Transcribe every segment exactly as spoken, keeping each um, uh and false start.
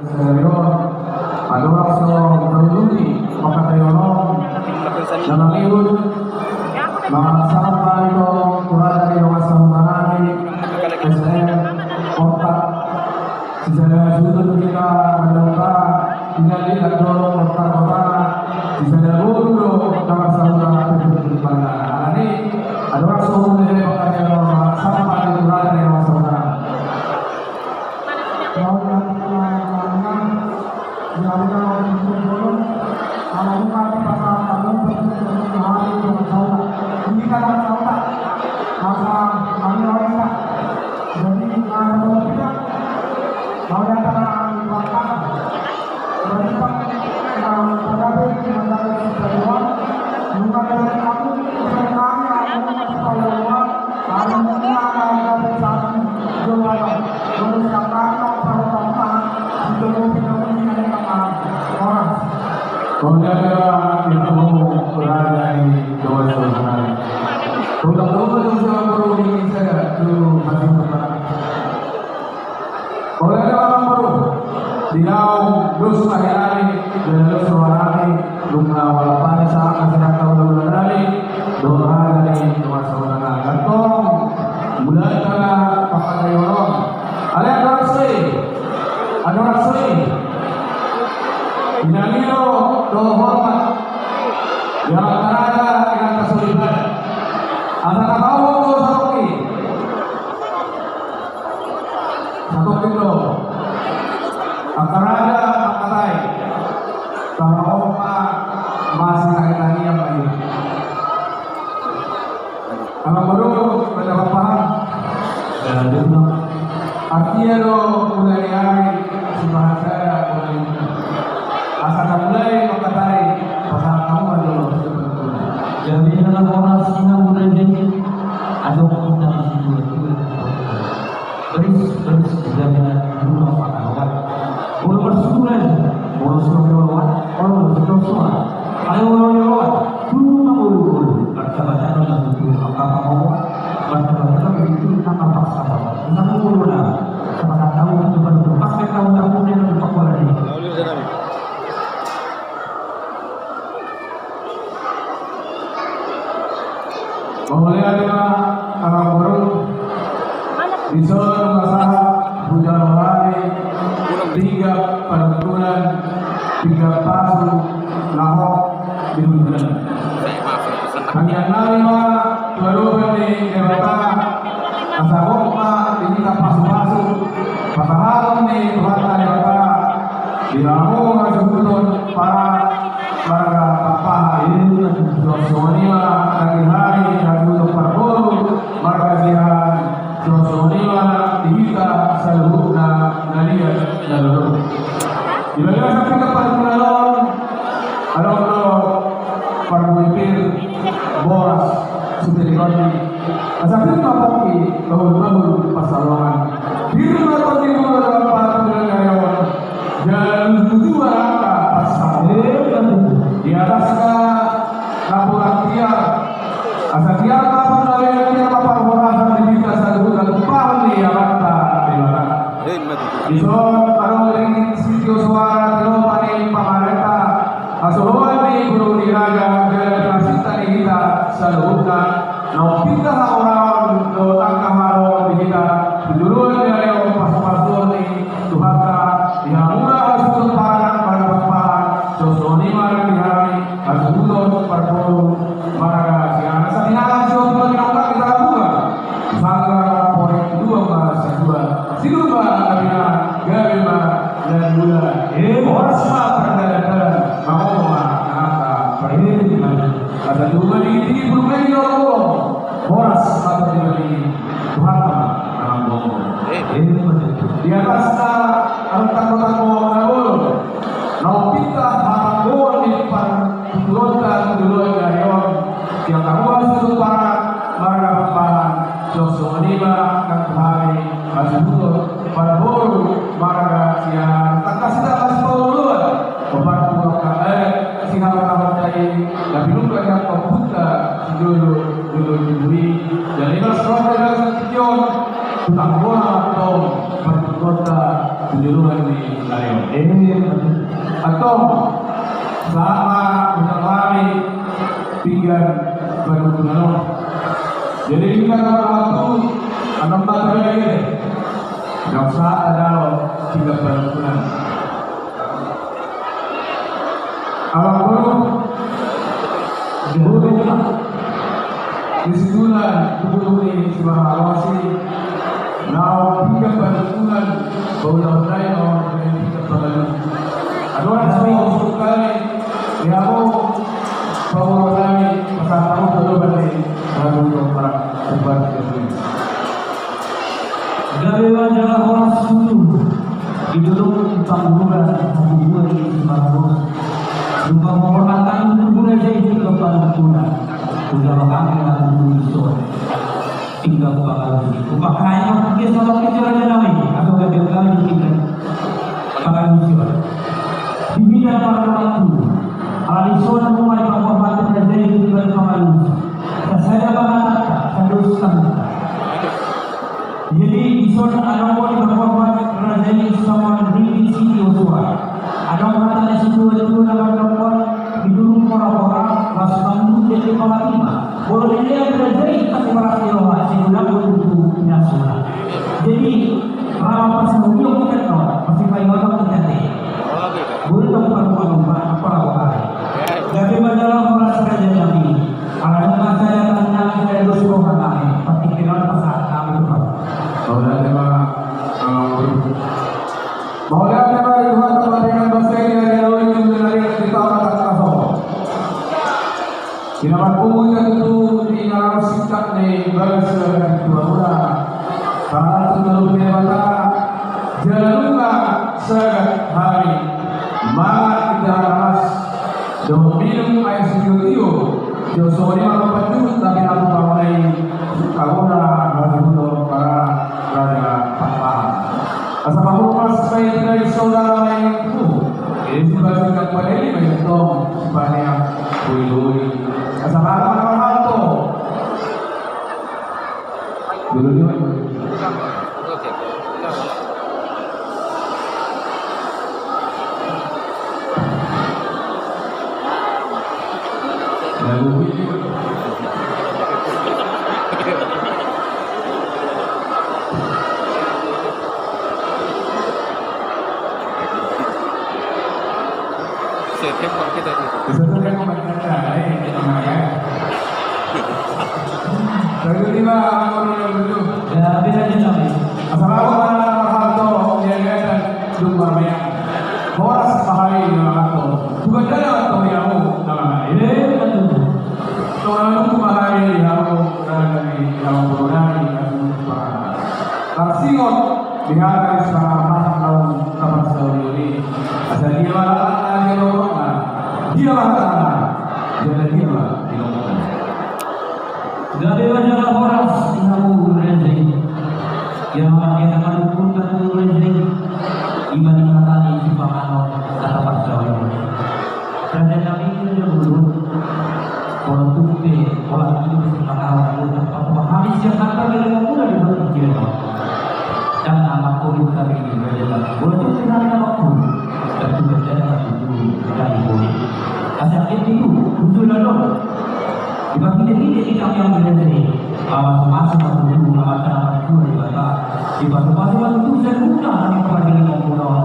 Sadari on, adong so mangulahon pangkataion on, na mangihut, mangalangka ma hita tu raja ni dongan sahuta nami, S M, Kompak, sisada suhut hita mandok, tinggal di kandong, Kompak, Kompak, sisada boru do na marsahuta, alani, adong so mangulahon pangkataion on, mangalangka ma hita tu raja ni dongan sahuta nami. Holan na ma amang boru, di naung dos ma hami, jala dos roha nami, nunga hualap hami sahat ma sian angka hulahula nami, dohot raja ni dongan sahuta nami. Antong, mulai ma pangkataion on. Alai andorang so i, andorang so i, inang ni ro dohot hormat, di angka raja, di angka soripada, asa tapaboa do satongkin. Satongkin do. Angka raja mangkatai. Tama on ma, masitangitangian ma i. Amang boru, mardongan paham. Artia do mulai ari sipahat sada mulai. Asa na mulai mangkatai, pasahat hamu ma jolo. Jadi na horas na mulai. Adong na sidua-dua. Baris, baris, jaminan dua pangalawan. Boru marsurai, boru surai, boru surai. Ayo, boru surai. Dulu mah boru, boru. Martabataron na tutu, apa-apa mau. Martabataron itu nama paksa. Nama boru na. Sama tahu itu baru pas tahu tahu dia lupa bola ini. Mauliate ma amang boru, dison ma sahat hujalo hami, pinggan panungkunan, pinggan pasu, na hot di huluan. Tangiang nami ma tu adopan ni Debata, asa gok ma di hita pasu-pasu, pasahaton ni Tuhanta Debata, di hamu hasuhuton para marga Pakpahan. Songon i ma nang di hami hasuhuton parboru marga Siahaan, songon i ma di hita saluhutna na liat na lolo. Di bagasan hita parpulaon, adong do parbuipir boras sude di koni. Asa pir ma pongki bahul-bahul pansalongan. Pir ma pongki bahul-bahul pansalongan. Jala luju-luju angka pasahaton. Di atasna na hurang tiar. Asa tiar ma panggabean, tiar ma parhorasan di hita saluhutna, tumpahon ni Amanta Debata. Dison adong ringgit sitio suara tilopa ni pamarenta, hasoloan ni boru ni raja, jala pinasinta ni hita saluhutna, na umpinta hahoraon dohot angka hahoraon di hita, tu joloan ni ari on pasu-pasuon ni Tuhanta, di hamuna hasuhuton para marga Pakpahan, songon i ma nang di hami hasuhuton parboru marga Siahaan. Asa tinangan si otu ma tinongkak di tangga bunga. Sanggar porek dua ma satua. Sidung ma na pinangan, gabe ma na niula. Horas ma pardalan-dalan, mangolu ma nang angka parheli. Asa tubu ma dingin-dingin, bulung ma i di lorong bolong. Horas ma tondimandingin, Tuhanta ma na manggogo. Di atasna adong tanggo-tanggo na bolon, na umpinta hatanggoon ni partuturonta tu joloan ni ari on. Di angka hasuhuton para marga Pakpahan, songon i ma nang tu hami hasuhuton parboru marga Siahaan. Tangkas hita masipaoloan, opat pulu angka adat sihabatahonta i, na pinungka ni angka ompunta sijolo-jolo tubu i. Jala i ma songon na nidok ni tingki on, tu tanggona ma antong partuturonta tu joloan ni ari on. Antong, sahat ma hujalo hami pinggan panungkunan on. Jadi, di hita na marhaha tu, annon ma tu, jadi, ndang sahat hujalo pinggan panungkunan. Amang boru, di boru, di situlan, di boru ni si Maha Losi, naung pinggan panungkunan, boru na hudai, naung pinggan panungkunan. Aduh, aduh, aduh, sekali, ya, oh, boru nami, pasahat hamu tu, aduh, berarti, aduh, aduh, aduh. Gabe ma jala horas tutu. Di dolok pangguruan habubuan di Simarmos. Lupa menghormatkan guru-guru aja itu ke pangguruan. Udah kami lagu dulu so. Tinggal pangalusi. Lupa kain waktu dia sama kita raja nami. Atau gak dia kami tinggal pangalusi. Di bidang para waktu. Alison rumah di bawah mata raja itu tinggal pangalusi. Sasada pangatata, sados santa. Jadi, dison adong do di bagasan raja i songon ringgit sitio suara. Adong hata ni situatua na mandok on, di durung pora-pora, las mangundek di pamatima. Molo dilean raja i, pasti paras di roha, sigulang do tutu nasona. Jadi, rama pasahudion kita no, pasti paingoton kita te. Bulu tong parumahan, parumahan. Gabe ma jala horas raja nami. Ala nunga sada tangan, sada dos roha nami, partingkian pasahat nami tu Tuhan. Mauliate ma, eh, mauliate ma di Tuhan, Tuhan dengan basa ini, dari lalu itu, dari kita, kita, kita. Di na marpungu hita tutu di na ro singkat ni bagas sagat tu hamuna. Taat tu Debata, jala nunga sagat hami mangan indahan na las dohot minum aek sitio-tio. Jala songon i ma na panjuhut na pinapaunai hamuna marhite raja Pakpahan. Asa pamurnas ma i tu saudara nai tu. Jadi sudah singkat pada ini banyak dong supaya boi-boi. Asa baru mana mana tu. Dulu ni. Assalamualaikum warahmatullahi wabarakatuh. Horas ma hami di hamu. Bukan dalam atau di hamu, dalam hati. Eh, betul. Tolong aku ma hami di hamu, dalam hati, dalam boru nami, dalam boru nami. Tarsingot di hami sama-sama dalam kapal sauri ini. Asal dia malah, dia malah, dia malah, dia malah, dia malah. Gabe ma jala horas di hamu raja i. Ia ma na manungkun hamu raja i. Ima di hata ni sipanganon hata parsaoran. Raja nami, raja boru. Molo tung pe holan i sipanganon, molo tung pe hami sian hata gale mamuna di batu dia. Dan anak kori kami raja nami. Molo tung pe hami anak kori. Dan tu raja nami tu dari kori. Asa itu, itu lalu. Dipakitai-kitai di kami yang berada di bawah masa waktu dulu, masa waktu dulu di bawah. Di bawah masa waktu dulu, saya guna, kami kepada yang membunuh.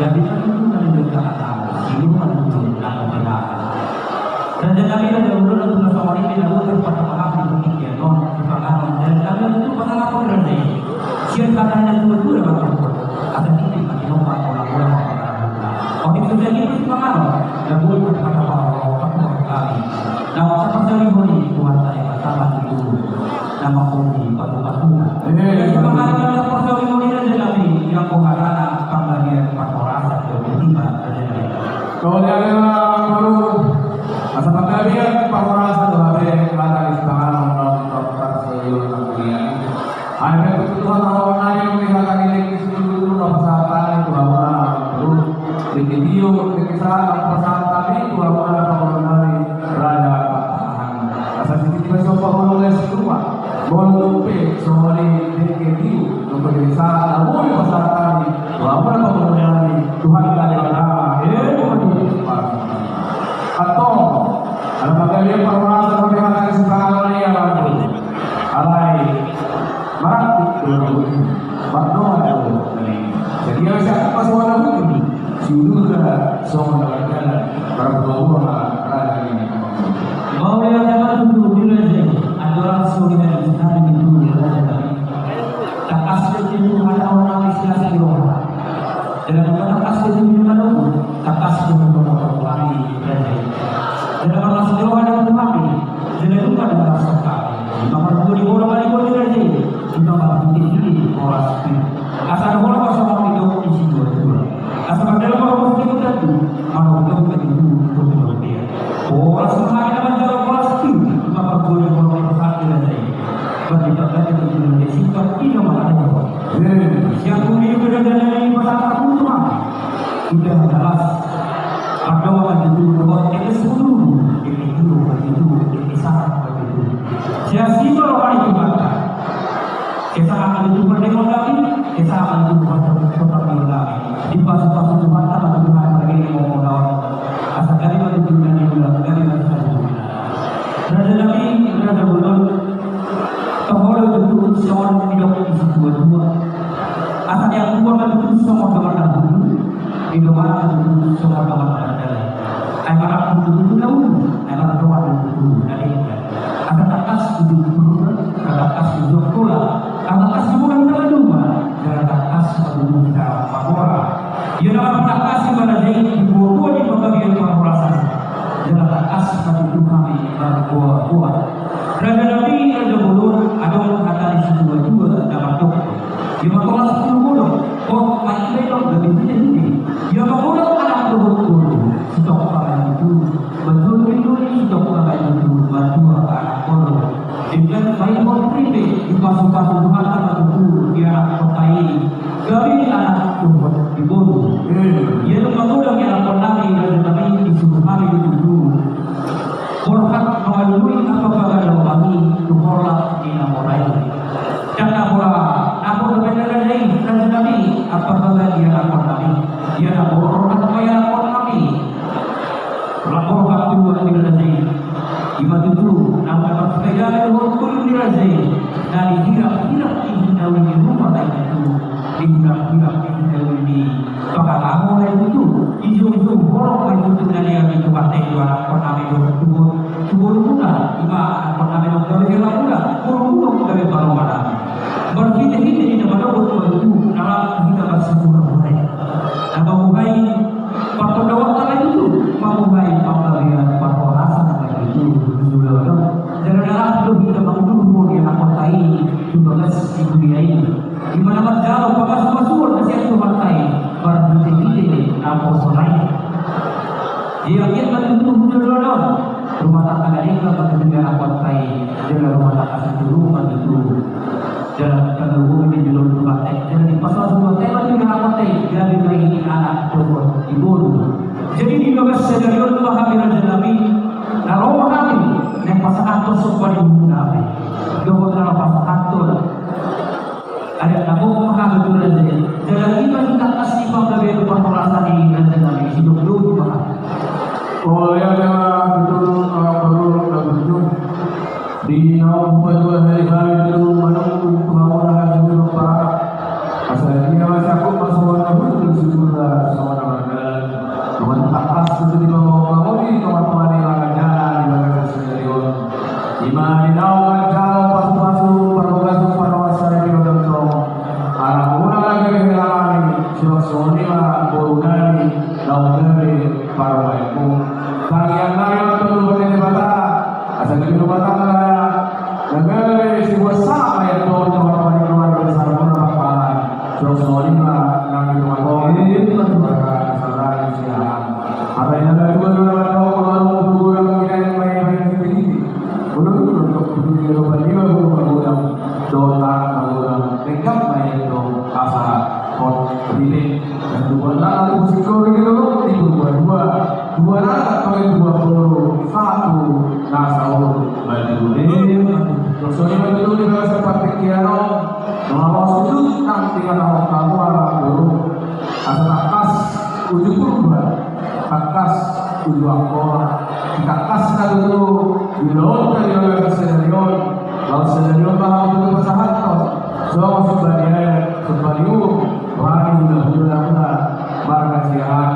Ya, kita dulu, dan juga kata, sini, mana dulu, dan juga. Dan jadi kami ada dulu, dan juga sama ini, dan juga tempat makan, di bukit ya, non, di panganon. Dan kami itu pasal apa berarti? Siap katanya dulu, dulu, ya, Bang. Ada titik, lagi lompat, orang-orang, orang-orang. Oke, sudah gitu, semangat, loh. Dan gue, kata, kata, kata, kata, kata, kata, Naung saparsaulihon i Tuhan tahe ma sama tutu. Nama kopi pasu-pasuna. Eh, jadi semangat na saparsaulihon i, raja nami, yang pengarana panggabean parhorasan tu hita, raja nami. Kau dia memang perlu. Asa panggabean parhorasan tu hita, mana di tangan, orang, orang, orang, orang, orang, orang, orang, orang, Ai pe tu Tuhan, Tuhan nami, melihat kami di sini dulu, na pasahat hami tu hamuna, tu dengke tio, dengke sahat, na pasahat hami tu hamuna, tu hamuna, raja Pakpahan. Asa sititi pe so paholong les rumah, molo tung pe songon i dengke tio, dengke sahat, na boi pasahat hami tu hamuna, tu hamuna, Tuhan nami. Judulna songon na mardalan, marboaboa ma raja ni. Mauliate ma tutu di raja i, andorang so di hami sitani ni tutu raja nami. Tangkas do tutu hatahon nami silas ni roha. Jala tangkas do tutu manogu, tangkas do tutu manogu hami raja i. Jala tangkas do hami, jala tangkas do hami. Ima marhite ni boru ma di raja i, ima marhite ni boru. Asa dohonon ma songon nidok ni situatua. Asa mardalan ma roha ni tutu, manogu ma tutu tu hami. Boras ma hami na manjalo boras tu, ima marhite ni boru ma di raja i. Marhite ni boru ma di raja i. Siap huni di raja i, pasahat tu hami. Sudah jelas. Andorang ma tutu, dohot eme sulu, eme tolu ma tutu, eme sahat ma tutu. Sai asi ma roha ni Tuhanta. Sai sahat ma tutu pardenggan nami, sai sahat ma tutu pardenggan nami. Dipasupasu Tuhanta ma tutu hami marhite ni boru on. Asa gabe ma tutu na niula, gabe ma tutu. Raja nami, raja bolon. Toho do tutu songon nidok ni situatua. Asa diaku ma tutu songon dongan na hundul. Di dongan na hundul songon dongan na mardalan. Ai marangkup do tutu na hundul, ai mardongan do tutu na denggan. Asa tangkas tutu purba, asa tangkas tutu angkola, asa tangkas tutu angkola duma, asa tangkas tutu hita mamora. Ia na martangkas i ma raja i di boaboa ni panggabean parhorasan. Ia na tangkas ma tutu hami marboaboa. Raja nami, raja bolon, adong hata ni situatua na mandok. Ia ma tongtong sampulu godang, hot ma i baenon gabe hitehite. Ia ma godang anak dohot boru, sitongka ma i tutu. Manjolojolo sitongka ma i tutu, matua anak boru. Denggan ma i hot ripe, dipasupasu Tuhanta ma tutu di anak hot i. Gabe anak dohot di boru. Ia dung magodang ianakhon nami raja nami, disuruh hami do tutu. Borhat mangalului apa paga na lobi i tu horlat ni na mora i. Ndang na mora, na mora dope raja i, raja nami, apa paga ianakhon nami. Ia na borhat ma ianakhon nami. Laporkan tu raja i. Ima tutu, na mambahen parsipegalan dohot boru ni raja i. Na dihirap-hirap i hinauli ni ruma na i tutu. Dihirap-hirap i hinauli ni pangalaho na i tutu. Dijou-jou holong na i tutu na nialusi Tuhanta i tu anakhon nami dohot tu boru. Tu borumuna, ima anakhon nami dohot gabe hela muna. Borumuna gabe parumaen nami. Marhite-hite i na manogot ma tutu, na lam hita marsibuhai. Na mambuhai partondaonta na i tutu, mambuhai panggabean parhorasan na i tutu, tu joloan on. Jala na lam do hita mangudurhon ianakhonta i tu bagas ni huria i. Ima na manjalo pamasumasuon na sian Tuhanta i, marhite-hite naposona i. Ia, ia ma tutu tu joloan on. Rumah tangga na denggan ma tutu ianakhonta i, jala rumah tangga sitolu ma tutu. Jala tarlumobi di jolo Tuhanta i, jala dipasupasu Tuhanta i ma tutu ianakhonta i, gabe ma i anak dohot di boru. Jadi di bagas sadari on ma hami raja nami, na ro ma hami, naeng pasahathon somba ni huhut nami. Dohot na ro pasahathon. Adat na gok ma hami tu raja i. Jala i ma tangkas ni panggabean parhorasan ni raja nami, sidok do tu bagas. O, ia ma tutu, anak boru na burju. Di naung paduahali hami tutu manungkun tu hamuna hasuhuton paranak. Asa dia ma sakup ma songon na hundul, sumurda songon na mardalan. Songon tangkas tutu di pangoli-pangoli, tonga-tonga ni raja i, di bagas sadari on. Ima di naung manjalo pasupasu, parbagason, parhorasan i, di bagas on. Anakmuna na gabe hela nami, songon i ma boru nami, naung gabe parumaenmu. Tangiang nami ma tutu tu Debata, asa gabe rumah tangga na gabe sibuat sangap ma i, antong di tonga-tonga ni keluarga besarmuna, Bapa. Songon i ma nang di tonga-tonga ni keluarga besar nami. Hata ni natuatua na mandok, molo adong godang-godang, binahen ma i bahen hita-hita. Molo adong godang-godang, dohot anak magodang, denggan ma i antong asa hot ripe. Tubuan na tubu singkori di lorong di tubuan dua. Dua na tak pakai dua puluh satu na saur baju. Songon i ma tutu di bagasan partingkian on. Molo sujud nang tinggal na hot kamu ala guru. Asa tangkas uju purba, tangkas uju angkola. Tangkas na tutu di laut na di bagasan sadari on. Laut sadari on ma hamu tutu pasahathon. Songon somba ni aek, somba ni uhum, roha ni hulahula, marga Siahaan.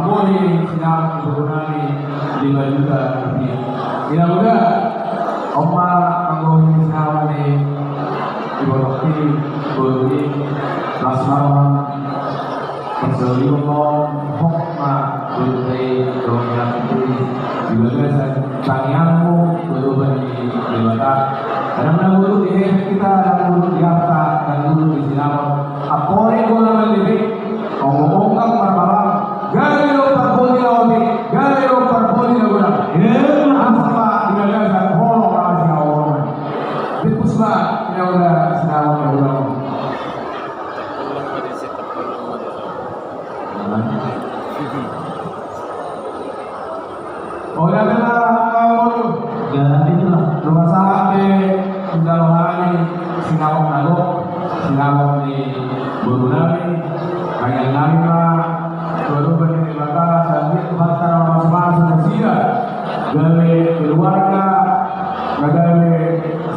mamboli sinamot di boru nami lima juta rupiah. Ina muda, on ma anggo sinamot ni iboto i, boru i, las ma roham. Parsaulian ma on, hok ma boru i, dohot inang i, di bagasan tangiangmu tu Debata. Ndang na bulung di hepeng hita, ndang bulung di arta, ndang bulung di sinamot. Amporik do na mandiri, ongkang-ongkang marbalang, gabe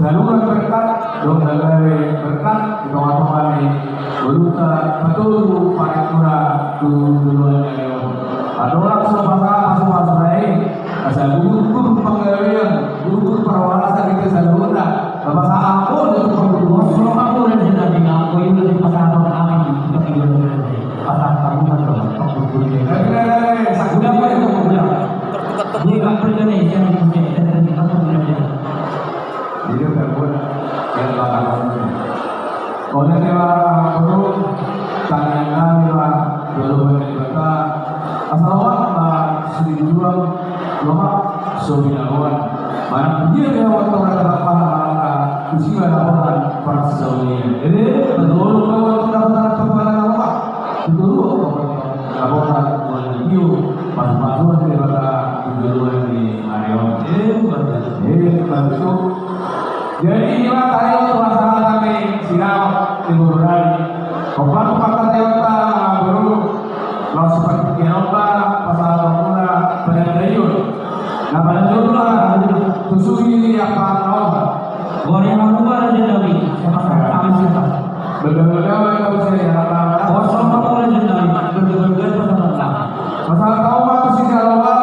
Saluhut berkat, dohot na gabe berkat di tongatonga ni ngolunta, patolu paripura tu joloan ni ari on. Andorang so pasahat pasupasu na i, asa gugur panggabean, gugur parhorasan di hita saluhutna. Pasahat ma tu panggugur. Pasahat ma tu panggugur. Pasahat ma tu panggugur. Jadi, udah buat yang bakal ngomong. Oleh dewa guru, tangiang nami ma jolo bani Debata, asa loas ma silinjuang, lomak so binaboan. Manang dia dia waktu rata pahala, usia laporan parsaulian. Jadi, betul, waktu dapat pahala lomak. Betul, waktu Laporan, Tuhan, Tuhan, pasupasu ni Debata di joloan ni ari on. Eh, bantu. Jadi, ima tadi waktu pasahat ni sinamot di boru nami. Opat tu pasahatonta, boru. Laos seperti apa pasahatonmuna Panandaion? Na Panandaion ma, tu suhi ni apa na opat. Gori hamu ma raja nami, siapa kami siapa? Betul-betul yang tahu saya, apa-apa. Kosong hamu raja nami, betul-betul yang tahu saya. Pasahat hamu ma tu si Jaloa,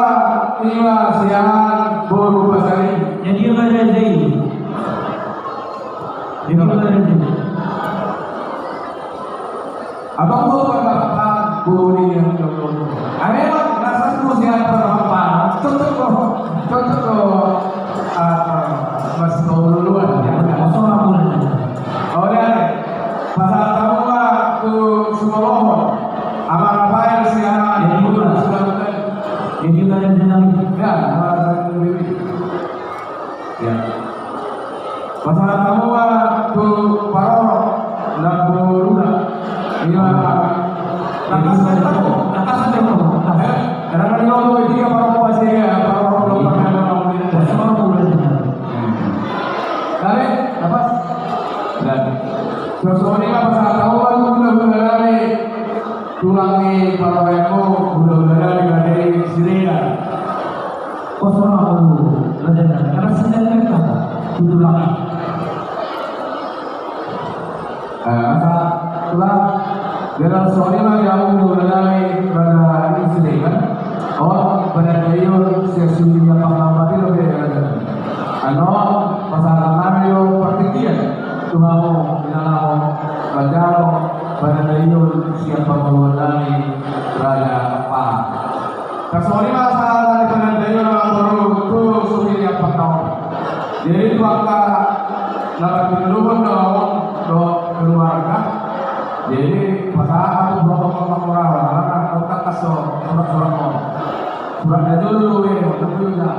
ima siahan boru Pasari. Jadi, apa raja ini? Jadi, apa raja ini? Abang gua pernah makan, gua beli yang jodoh. Ayo, rasa tuh siapa pernah makan? Cocok loh, cocok loh. Ah, masih tahu duluan, ya. Kosong hamu. Oke, pasahat hamu ma tu Sumolongon. Ama Rafael siahan, jadi, boru Sumolongon. Jadi, apa raja ini? Ya, apa raja ini? Ya. Pasahat hamu ma tu parorot na boruna. Ima. Takasan do, takasan do. Eh, karena dia mau dia parorot pasti ya, parorot belum pernah mau. Dari, apa? Dan. Terus ini apa, pasahat hamu ma tu hulahula nami. Tulang ni parorotmu, hulahula nami, Raden Siregar. Kosong hamu, Raden, karena siregar kan tulang. Eh, asa tulang, dalam soalnya lagi aku hulahula nami, Raden Siregar. Oh, Panandaion, siap sudah apa-apa, tidak ada. Ano, pasahat nami jo partingkian tu hamu, inanami, manjalo Panandaion sian pangoluan nami Raja Ampat. Tarsongon i ma sahat ni Panandaion, amang boru, tu suhi ni Ampat on. Jadi, tu angka na martinodohon do on dohot keluarga. Jadi, pasahat ma tu protokol panguraon, alana tangkas do surat-surat on. Surat na jolo do, eh, tapi udah.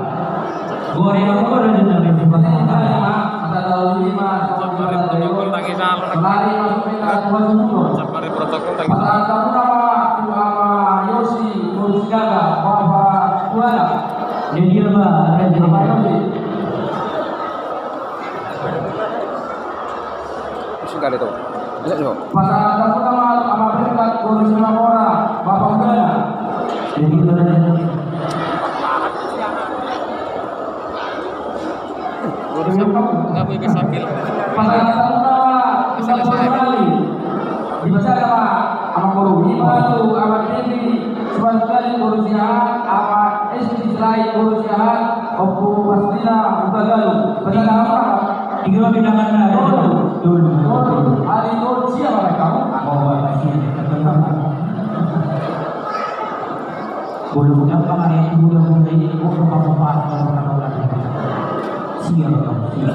Gua yang mau ada di dalam tempat. Ada tahu lima, sama protokol tangisan. Selain masuk ke dalam dua puluh. Sama protokol tangisan. Pasahat hamu nama, nama Yosi, Yosi Gaga, Bapak Kuala. Jadi apa? Apa Yosi? Sudah itu. Pasahat hamu nama, nama berkat, Boru Sinamora, Bapak Udana. Jadi, Boru Sinamora, nggak boleh sambil. Pasahat hamu nama, Boru Sinamora. Dibaca nama, Amang Boru. Ima tu, Amang Dedi, Suan Kali, Boru Siahaan, Amang Esti Sirait, Boru Siahaan, Ompu Mastina, Hutagalung. Pasahat hamu nama. Tiga pinangan na, dulu. Dulu. Dulu. Ali, dulu. Siapa mereka? Aku, Bapak, sini. Bulu udah, Pak, hari itu udah mulai, oh, rumah bapak, kalau pernah udah. Siap, Pak, siap.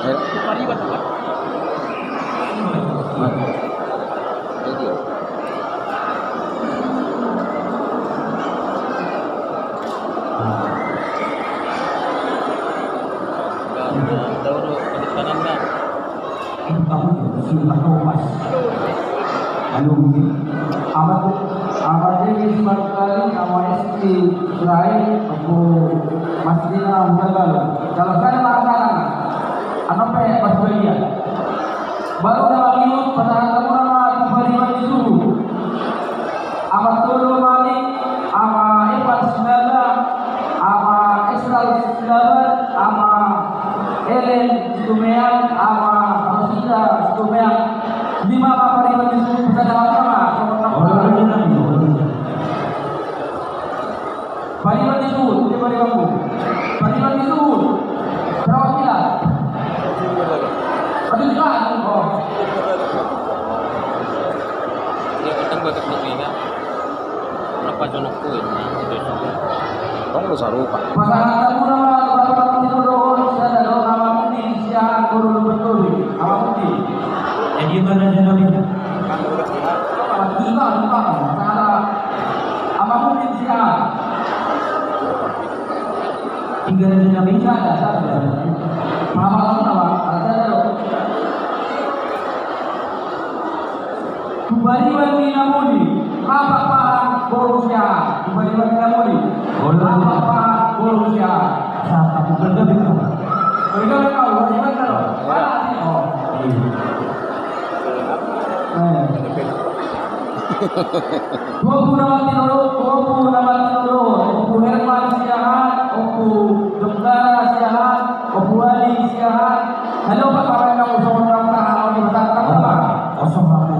Ayo. Thank you. Amat, amat ini semua kali, amat S T lain, aku masih na udah lalu. Kalau saya melaksanakan, amat pe pas bagian. Baru na mangihut, pasahat hamu nama tu pariban ni suhut. Ama Tolo Malik, Ama Evan Sinaga, Ama Esral Sinaga, Batuk na tuinga. Berapa jonok kuit? Tong do sarupa. Pasangan tamu nama bapak tamu tino dohot sada do nama mudi siahan guru betul. Nama mudi. Jadi mana dia nabi? Duta, duta. Salah. Nama mudi siahan. Tiga dari nabi ada satu. Paham apa nama? Ada do. Tu pariban ni na muli, hapakpahan boru siahan. Tu pariban ni na muli, hapakpahan boru siahan. Siapa? Bergabe kau. Bergabe kau, bergabe kau. Oh, iya. Eh. Dua pulu nama tino do, dua pulu nama tino do. Ompu Herman siahan, Ompu Jonggara siahan, Ompu Ali siahan. Halo, Pak, Pak, kamu sama tahu tak? Kamu di mana? Kosong aku.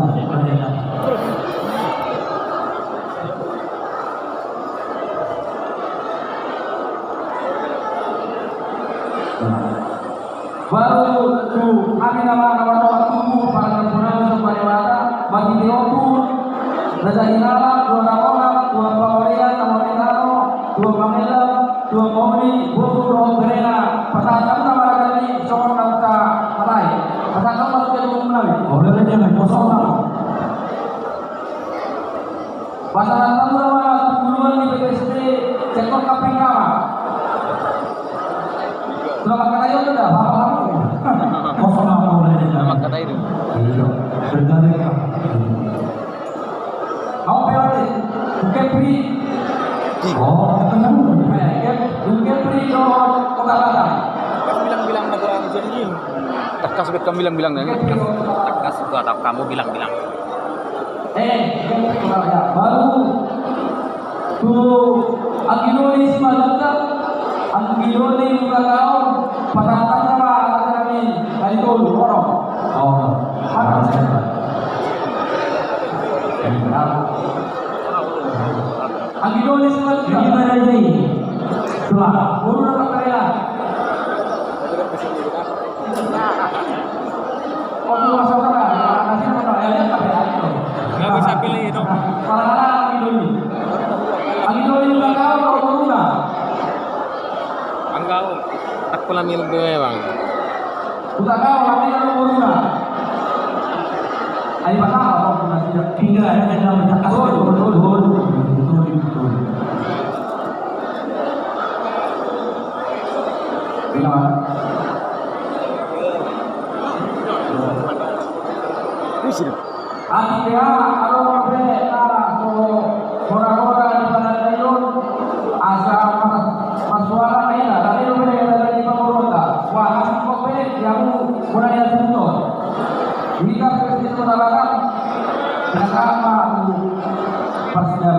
Baru tu hami nama nama doa tubuh pada kempunan untuk pada mata bagi diompun. Raja Inala, dua Ramola, dua Pamorean, nama Inalo, dua Pamela, dua Moni, dua Puro, Berena. Pasangan nama raja ini, songon nama ta, alai. Pasangan nama raja ini, songon nama. Boleh aja, kosong nama. Pasangan tamu nama guru ni B P S D, cekok kaping kama. Selamat kata ya, udah, apa-apa. Kosong apa udah ini? Selamat kata itu. Iya. Benar ya. Kau P R T, Kepri. Oh, ketemu. Eh, Kep-, Kepri, Kota Padang. Bilang-bilang negara Argentina. Tekas bet kamu bilang-bilang, ya? Tekas, tekas gua tak kamu bilang-bilang. Eh, baru tu Anggidoli Simalunta, Anggidoli Lukagao, pasangan nama kami kali tolu, orang. Oh, harus. Anggidoli Simalunta. Ini mana ini? Dua. Guru nama kaya. Nggak bisa pilih itu. Enggak, aku lah milih gue, Bang. Udah kau, nanti kalau corona. Ayo, Pak, apa pun masih ada. Tinggal ada yang minta kasih. Betul, betul, betul. Betul, betul. Tinggal. Atik pe, adong pe na so hora-hora di Padang Lailon, asa mas-, masuara na ina, tapi lu pe na di Pamurota. Wah, asik kok pe, ya mu, mula dia tuntut. Hita pe di Kota Batam, na sama tu pas dia.